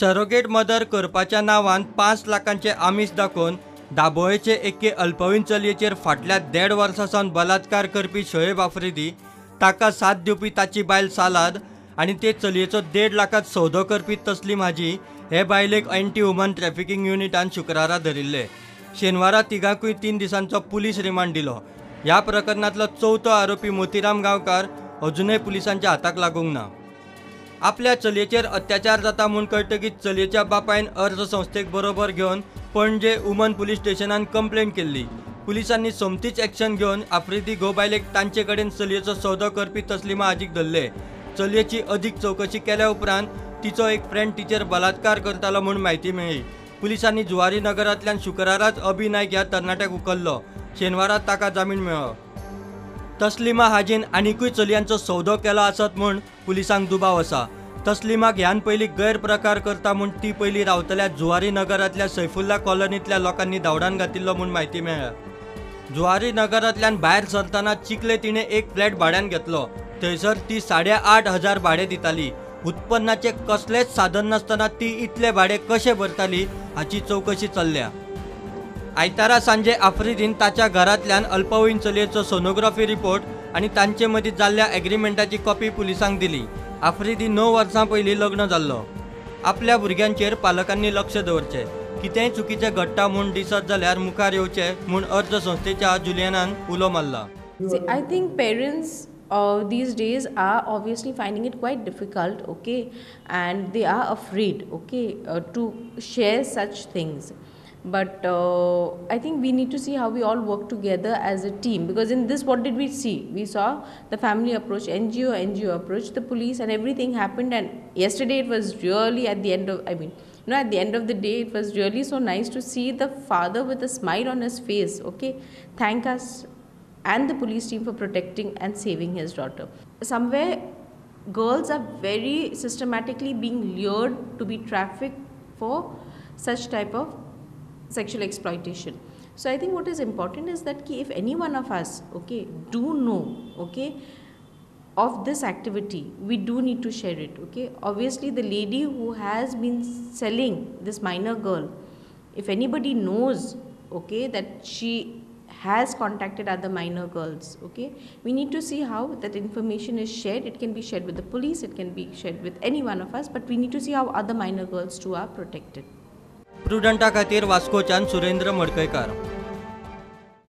Surrogate mother करपाच्या नांवान 5 लाखांचे आमिष दाखोवन दाबोळेचे एके अल्पवयीन चलयेचेर फाटल्या 1.5 वर्सां सावन बलात्कार करपी शोएब आफ्रिदी, ताका साथ दिवपी ताची बायल सालाद आनी ते चलयेचो 1.5 लाखांत सौदो करपी तस्लीम हाजी हे बायलेक एंटी ह्युमन ट्रॅफिकिंग युनिटान शुक्रारा धरिल्ले. शेनवारा तिगांकूय 3 दिसांचो पुलीस रिमांड दिलो. ह्या प्रकरणांतलो चवथो आरोपी मोतीराम गांवकार अजुनय पुलिसांच्या हाताक लागूंक ना. आपल्या चलयेचेर अत्याचार जाता म्हूण कळटकीच चलयेच्या बापायन अर्ज संस्थेक बरोबर घेवन पणजे उमन पुलीस स्टेशनान कंप्लेंट केल्ली. पुलिसांनी सोमतीच एक्शन घेवन आफ्रिदी घोव बायलेक तांचे कडेन चलयेचो सौदो करपी तस्लिमा हाजीक धरले. चलयेची अदीक चवकशी केल्या उपरांत तिचो एक फ्रेंड तिचेर बलात्कार करतालो म्हूण म्हायती मेळ्ळी. पुलिसांनी जुवारी नगरांतल्यान शुक्राराच अभि नायक ह्या तरणाट्याक उखल्लो. शेनवारा ताका जामीन मेळ्ळो. तस्लिमा हाजीन आनिकूय चलयांचो सौदो केला आसत म्हूण पुलिसांक दुबाव आसा. तस्लिमाक ह्यान पयलीं गैरप्रकार करता म्हूण ती पयलीं रावतल्या जुवारी नगरांतल्या सैफुल्ला कॉलनींतल्या लोकांनी धांवडावन घातिल्लो म्हूण म्हायती मेळ्ळ्या. जुवारी नगरांतल्यान भायर सरतना चिखले तिणें एक फ्लॅट भाड्यान घेतलो. थंयसर ती 8,500 भाडें दिताली. उत्पन्नाचें कसलेंच साधन नासतना ती इतलें भाडें कशें भरताली हाची चवकशी चल्ल्या. आयतारा सांजे आफ्रिदीन ताच्या घरांतल्यान अल्पवयीन चलयेचो सोनोग्राफी रिपोर्ट आनी तांचे मदीं जाल्ल्या एग्रीमेंटाची कॉपी पुलिसांक दिली. आफ्रिदी 9 वर्सां पयलीं लग्न जाल्लो. आपल्या भुरग्यांचेर पालकांनी लक्ष दवरचें, कितेंय चुकीचें घडटा म्हूण दिसत जाल्यार मुखार येवचें म्हूण अर्ज संस्थेच्या जुलियनान उलो मारला. I think parents these days are obviously finding it quite difficult, okay, and they are afraid, okay, to share such things. But I think we need to see how we all work together as a team, because in this, what did we see? We saw the family approach, NGO approach, the police, and everything happened. And yesterday it was really at the end of, at the end of the day, it was really so nice to see the father with a smile on his face, okay, thank us and the police team for protecting and saving his daughter. Somewhere, girls are very systematically being lured to be trafficked for such type of sexual exploitation. So I think what is important is that if any one of us, okay, do know, okay, of this activity, we do need to share it, okay. Obviously the lady who has been selling this minor girl, if anybody knows, okay, that she has contacted other minor girls, okay, we need to see how that information is shared. It can be shared with the police, it can be shared with any one of us, but we need to see how other minor girls too are protected. प्रुडंटा खातीर वास्कोच्यान सुरेंद्र मडकयकार.